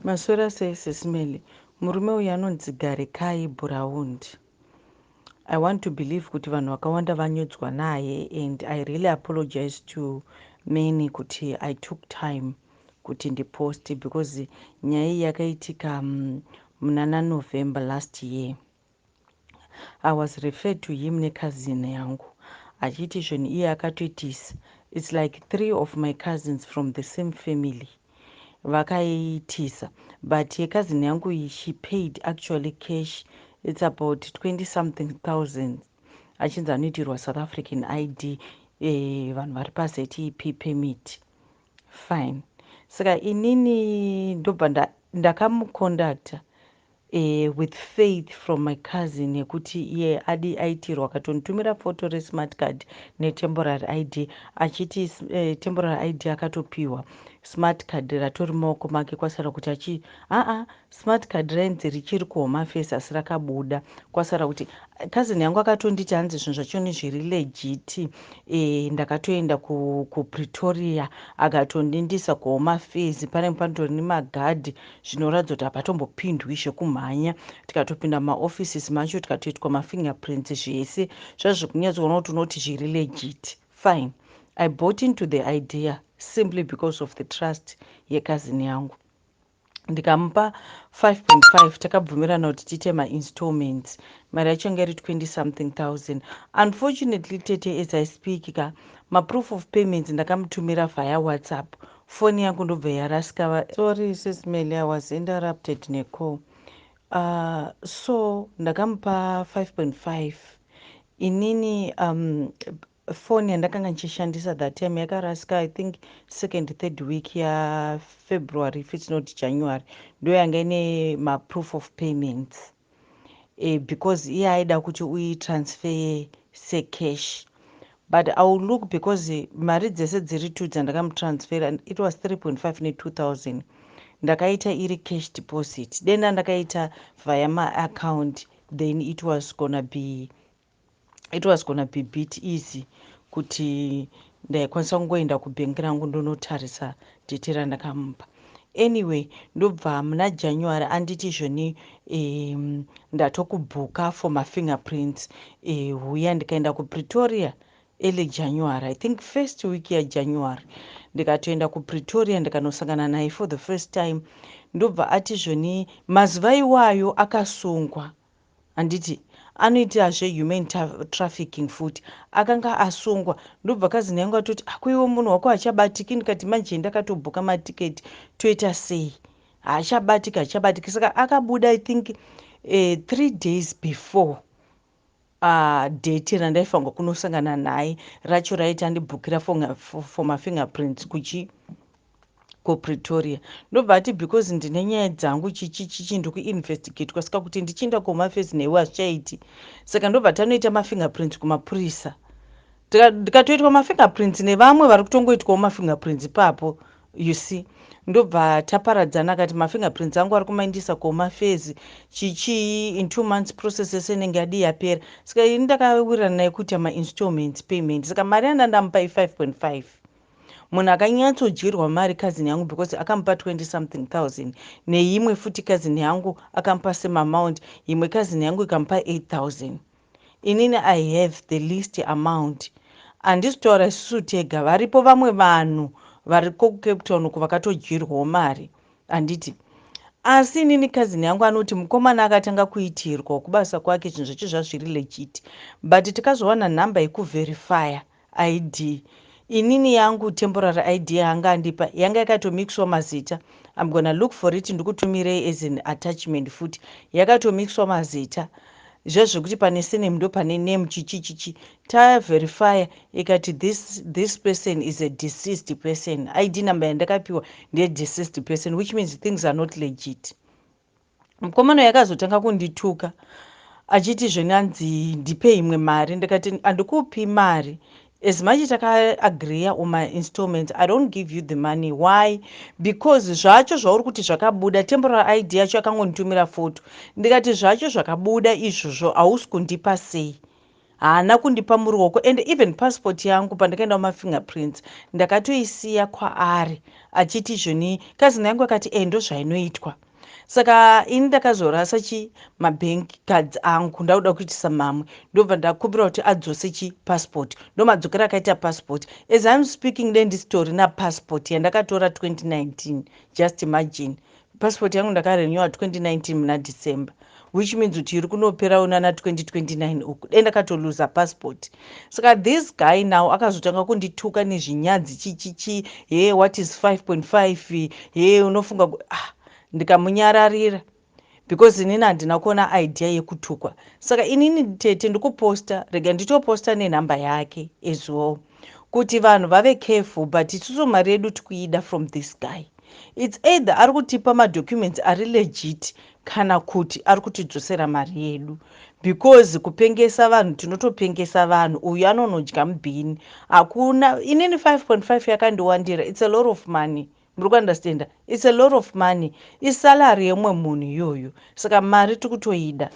Maswera sei, Sis Melly? Murume uyu anonzi Garikai Bhuraundi. I want to believe kuti vanhu vakawanda vanyudzwa naye, and I really apologize to many kuti I took time kuti ndiposte, because nyaya iyi yakaitika muna naNovember last year. I was referred to him necousin yangu, achiti zvinhu iye akatoitisa. It's like three of my cousins from the same family vakaitisa, but yecousin yangu iyi, she paid actually cash. It's about 20 something thousand, achinzi anoitirwa South African ID, vanhu vari paZEP permit. Fine. Saka inini ndobva ndakamucontacta with faith from my cousin yekuti iye adi aitirwa. Akatonditumira foto resmart card netemporary ID, achiti temporary ID akatopiwa, smart card ratori maoko make, kwasara kuti achi aa smart card rainzi richiri kuHome Affairs, asi rakabuda. Kwasara kuti cousin yangu akatonditi hanzi zvinhu zvachoni zviri legit. Ndakatoenda kuPretoria, akatondindisa kuHome Affairs. Pane panotori nemagadhi, zvinoratidza kuti hapatombopindwi zvekumhanya. Tikatopinda mumaoffices macho, tikatoitwa mafingerprints, zvese zvazvekunyatsoona kuti unoti zviri legit. Fine, I bought into the idea simply because of the trust yecousin yangu. Ndikamupa 5.5, takabvumirana kuti tiite mainstallments. Mari yacho yanga iri 20 something thousand. Unfortunately, tete, as I speak ka, maproof of payments ndakamutumira via WhatsApp, foni yangu ndobva yarasika. Sorry, Sis Melly, I was interrupted necall. So ndakamupa 5.5. Inini foni yandakanga ndichishandisa that time yakarasika, I think second, third week yaFebruary, if it's not January. Ndo yanga ine maproof of payments, because iye aida kuti uitransfer secash. But I will look, because mari dzese dziri two dzandakamutransfera, it was 3.5 ne2000. Ndakaita iri cash deposit. Denda ndakaita via maaccount, then it was gonna be bit easy kuti ndaikwanisa kungoenda kubhengi rangu ndonotarisa date randakamupa. Anyway, ndobva muna January anditi zvoni ndatokubhuka for mafingerprints, huya. Ndikaenda kuPretoria early January, I think first week yaJanuary. Ndikatoenda kuPretoria, ndikanosangana naye for the first time. Ndobva ati zvoni mazuva iwayo akasungwa, handiti anoita zvehuman trafficking futi, akanga asungwa. Ndobva cousin yangu atoti, "Akuiwo munhu wako hachabatiki." Ndikati, "Manje ndakatobhuka matiketi, toita sei? Haachabatiki, hachabatiki." Saka akabuda, I think 3 days before date randaifanirwa kunosangana naye racho, raiti andibhukira for mafingerprints kuchi kuPretoria. Ndobva ati, "Because ndine nyaya dzangu, chichi chichi, ndikuinvestigatwa, saka kuti ndichienda kuHome Affairs newe hazvichaiti." Saka ndobva tanoita mafingerprints kumapurisa. Ndikatoitwa mafingerprints nevamwe vari kutongoitwawo mafingerprints ipapo, you see. Ndobva taparadzana. Akati mafingerprints angu ari kumaindisa kuHome Affairs, chichii, in 2 months process yese inenge yadii yapera. Saka ini ndakawirirana naye kuita mainstallments payment. Saka mari yanda ndamupa i5.5. Munhu akanyatsodyirwa mari cousin yangu, because akamupa 20 something thousand, neimwe futi cousin yangu akamupa same amount, imwe cousin yangu ikamupa 8000. Inini I have the least amount. Handisi kutaura isusu tega, varipo vamwe vanhu variko kuCape Town uku vakatodyirwawo mari, handiti? Asi inini cousin yangu anoti mukomana akatanga kuitirwa kubasa kwake, zvinhu zvacho zvazviri legit, but tikazowana nhamba yekuverifya ID. Inini yangu temporary ID yanga andipa yanga yakatomixwa mazita. I'm gonna look for it, ndikutumirei as an attachment futi. Yakatomixwa mazita zvezvekuti pane surname ndo pane name, chichi chichi. Taverifya, ikati this person is a deceased person. ID number yandakapiwa ndedeceased person, which means things are not legit. Mukomana yakazotanga kundituka achiti zvenanzi ndipe imwe mari. Ndikati, "Handikupi mari. As much takaagreea on mainstallments, I don't give you the money." Why? Because zvacho zvauri kuti zvakabuda, temporary ID yacho akangonditumira foto. Ndikati, "Zvacho zvakabuda izvozvo, hausi kundipa sei?" Haana kundipa muruoko. And even passport yangu, pandakaenda kumafingerprints, ndakatoisiya kwaari achiti izvoni cousin yangu akati, "E, ndo zvainoitwa." Saka ini ndakazorasa chi mabank cards angu, ndakuda kuitisa mamwe, ndobva ndakumbira kuti adzose chi passport. Ndo madzokero akaita passport. As I'm speaking, ndisitorina passport yandakatora 2019. Just imagine, passport yangu ndakarenewa 2019 muna December, which means kuti iri kunoperawo nana 2029 uku. Dai ndakatoluza passport. Saka this guy now akazotanga kundituka nezvinyadzi, chichichi, "He, what is 5.5? He, unofunga?" Ah, ndikamunyararira because inini handina kuona idea yekutukwa. Saka inini, tete, ndikuposta, rega nditoposta nenhamba yake as well kuti vanhu vave careful. But isusu mari yedu tikuida from this guy. It's either ari kutipa madocuments ari legit kana kuti ari kutidzosera mari yedu, because kupengesa vanhu, tinotopengesa vanhu. Uyu anonodya mubhini. Hakuna, inini 5.5 yakandiwandira. It's a lot of money, muri kuunderstanda? It's a lot of money, isalary yemumwe munhu iyoyo. Saka mari tikutoida.